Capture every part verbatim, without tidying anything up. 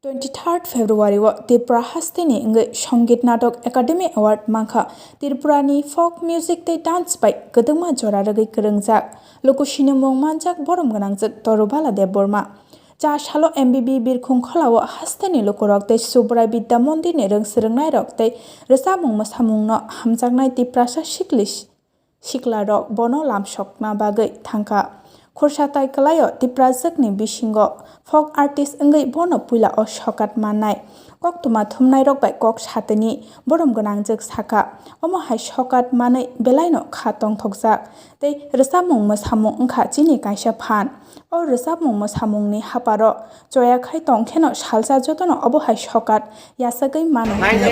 Twenty third February o Tripura hasteni wngwi Songit Natok Academy Award mankha Tripura ni folk music tei dance bai kwdwma jora rwgwi kwrwngjak lukusini mung manjak borom gwnangjwk Torubala Debbarma. Cha salo M B B Birkhung Kholao hasteni lukurok tei Subrai Bidya Mondir ni rwng swrwngnairok tei rwchapmung mwsamungno hamjaknai Tiprasa sikli siklarok bono lamsokna bagwi thangkha. Khursa tai kwlaio Tiprajwkni bisingo folk artist wngwi bono puila o sokat mannai. Koktwma thumnairok bai kok satini borom gwnangjwk sakha. Omo hai sokat manwi belaino kha tongthokjak tei rwchapmung mwsamung wngkha chini kaisa phan. O rwchapmung mwsamungni haparo choya khai tongkheno salsa jotono obo hai sokat yasagwi mano hwnwi.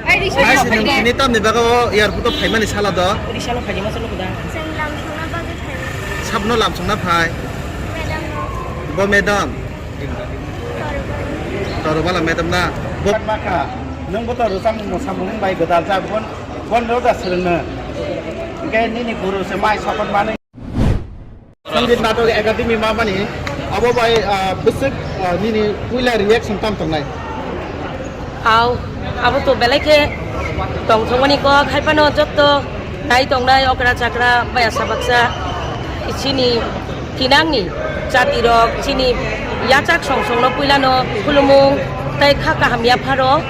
Ai, Risa Ai, no sini, phai de. Sini tamni bago airport o phaimani sala do. Risa no phai de, masa no da. Chwng lam songna bagwi phai. Sabno lam songna phai. Madam no. Bo madam. Torobala. Torobala madam na. Bo Maka, nwng bo to rwchapmung mwsamung bai gwdal jak bon, bon ro da swrwngno. Hwnkhe nini guru se mai sokot manwi. Sangit Natok Academy ma bani abo bai, ah, bwswk, ah, nini puila reaction tam tongnai? Au, abo to belai khe tongthokmani kok, hai phano jotto nai tongnai okra chakra bai asa baksa chini thinangni jatirok chini yachak song songno puilano khulumung tei kha kaham yapharo.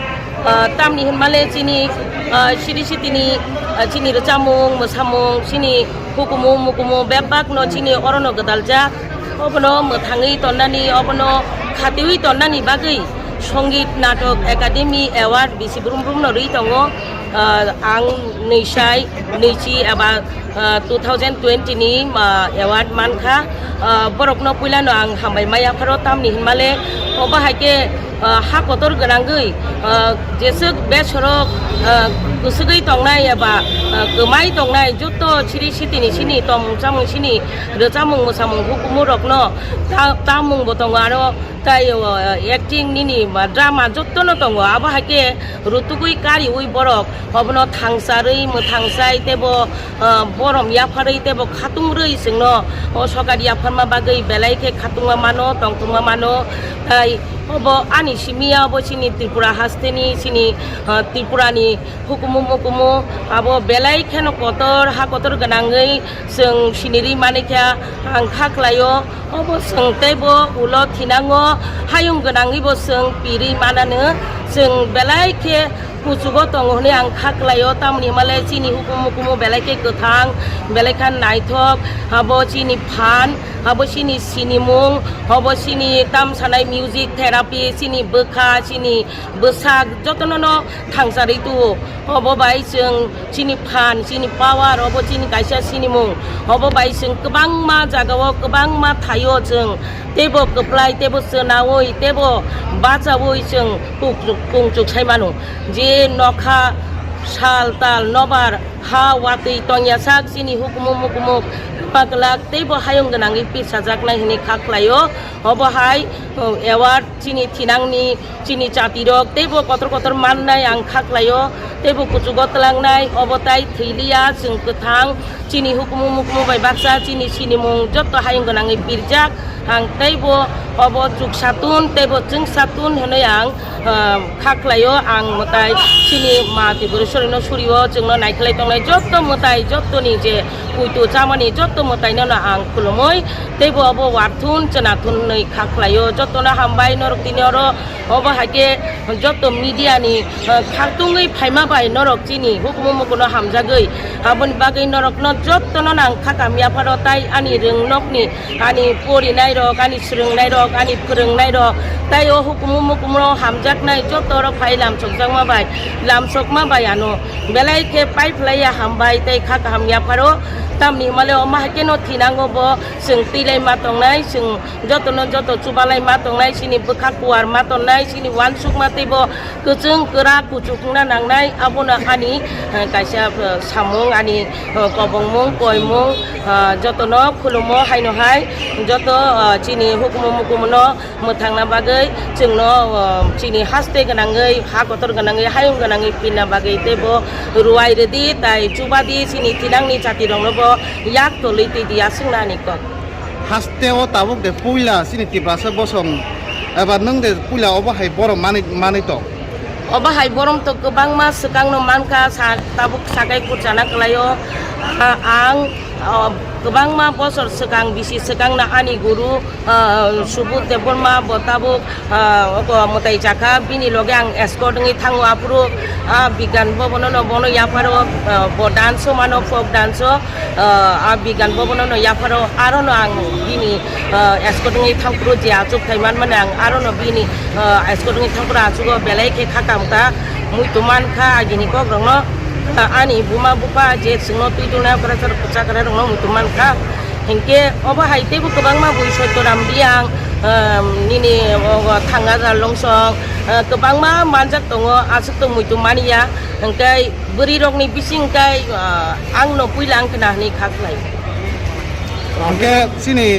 Ah, tamni hwnmale chini, ah, siri sitini, ah, chini rwchapmung, mwsamung, chini hukumu, mukumu bebakno chini orono gwdaljak. Obono mwthangwi tonnani, obono khatiwi tonnani bagwi Songit Natok Academy Award bisi brum brumno rwi tongo. Ah, ang nwisai, nwichi eba ah, two thousand twenty ni, ah, award mankha. Ah, borokno puilano ang hambai maya pharo, tamni hwnmale obo hai khe, ah, ha kotor gwnangwi, ah, jeswk besorok, ah, kwswgwi tongnai eba, ah, kwmai tongnai joto siri sitini sini tongmung chamung sini rwchapmung mwsamung hukumu rokno ta-, tamung bo tongo aro tai, ah, acting nini ba drama jotono tongo abo hai khe rutugwi kariui borok obono thangsarwi mwthangsai teibo ah, borom yapharwi teibo khatungrwi chwngno o sokat yapharma bagwi belai khe khatungma mano, tongthokma mano. Tai obo ani simi ya obo chini Tripura hasteni, chini, ah, Tripurani hukumu mukumu abo belai kheno kotor, ha kotor gwnangwi chwng sinirwi manikha ang kha khlaio. Obo chwng teibo ulo thinango hayung gwnangwibo chwng pirwi manano, chwng belai khe kuchugo tongo hwnwi ang kha khlaio, tamoni hwnmale chini hukumu mukumu belai khe kwthang, belai kha naithok, abo chini phan, abo chini sinimung, abo chini tamsanai music therapy, chini bwkha, chini bwsak jotono no thangsarwi tuo. Obo bai chwng chini phan, chini power, obo chini kaisa sinimung, obo bai chwng kwbangma jagao, kwbangma thaio chwng teibo kwplai, teibo chwnaui, teibo bachaui chwng kung-, kungchuk sai mano. Je nokha sal tal nobar ha watwi tongya sak chini hukumu mukumu kwplak teibo hayung gwnangwi pirsajaknai hwnwi kha khlaio. Obo hai, uh, award chini thinangni chini jatirok teibo kotor kotor mannai ang kha khlaio, teibo kuchugo twlangnai obo tai thwiliya chwng kwthang. Chini hukumu mukumu bai baksa chini sinimung jotto hayung gwnangwi pirjak. Ang teibo obo chuksa tun teibo chwngsa tun hwnwi ang, ah, kha khlaio. Ang mwtai chini ma Tripureshwari no surio chwngno naikhlai tongnai jotto mwtai jottoni je puitu chamani jotto mwtaino no ang khulumui teibo obo warthun chwna thun hwnwi kha khlaio. Jottono hambai norok tini oro obo hai khe jotto media ni, ah, khartungwi phaima bai norok chini hukumu mukuno hamjagwi, aboni bagwi norokno jottono nang kha kamya pharo tai ani rwngnokni, ani porinai rok, ani swrwngnai rok, ani phwrwngnai rok, tai o hukumu mukumu hamjaknai jotto oro phai lamsokjakma bai, lamsokma bai ano belai khe pai phlaiya hambai tei kha kaham yapharo Tamni himale omo hai kheno thinango bo, chwng twilai ma tongnai, chwng jotono joto chubalai ma tongnai, chini bwkha kuar ma tongnai, chini uansuk ma teibo kwchwng kwrak kuchuk wngna nangnai. Abono ani, eh, kaisa, eh, samung, ani, eh, kobongmung, koimung, eh, jotono khulumo haino hai, joto, eh, chini hukumu mukumuno mwthangna bagwi, chwngno, o, chini haste gwnangwi, ha kotor gwnangwi, hayung gwnangwi pinna bagwi teibo ruwai rwdi, tai chubadi, chini thinangni jatirokno bo yak tolwi twidi, aswkno ani kok. Haste o tabuk de puila chini Tiprasa bosong, eba nwng de puila obo hai borom manwi, manwi tong? Obo hai borom to kwbangma swkangno mankha, sa-, tabuk sakai kurchana kwlaio. A-, ang, o, kwbangma bosor swkang, bisi swkangno ani guru, ah, Subudh Debbarma bo tabuk, ah, oko mwtai chakha, bini loge ang escort wngwi thango aphuru, ah, Bigyan Bhavan no bono yapharo, ah, bo dance o mano, folk dance o, ah, ah, Bigyan Bhavan no yapharo, aro no ang bini, ah, escort wngwi thangphuru je achuk thai manmani ang aro no bini, ah, escort wngwi thangphuru achugo belai khe kha kam kha muitu mankha agini kok rokno. Ah, ani buma bupha je chwngno twi tongna kwrwsa kwchakra rokno muitu mankha. Hinkhe obo hai teibo kwbangma bui Sottoram Riyang, ah, nini obo Thangajal Longsong, ah, kwbangma manjak tongo, aswk tong muitu manya. Hinkhe bwrwi rokni bising khe, ah, angno puila wng khna hwnwi kha khlai. Hinkhe chini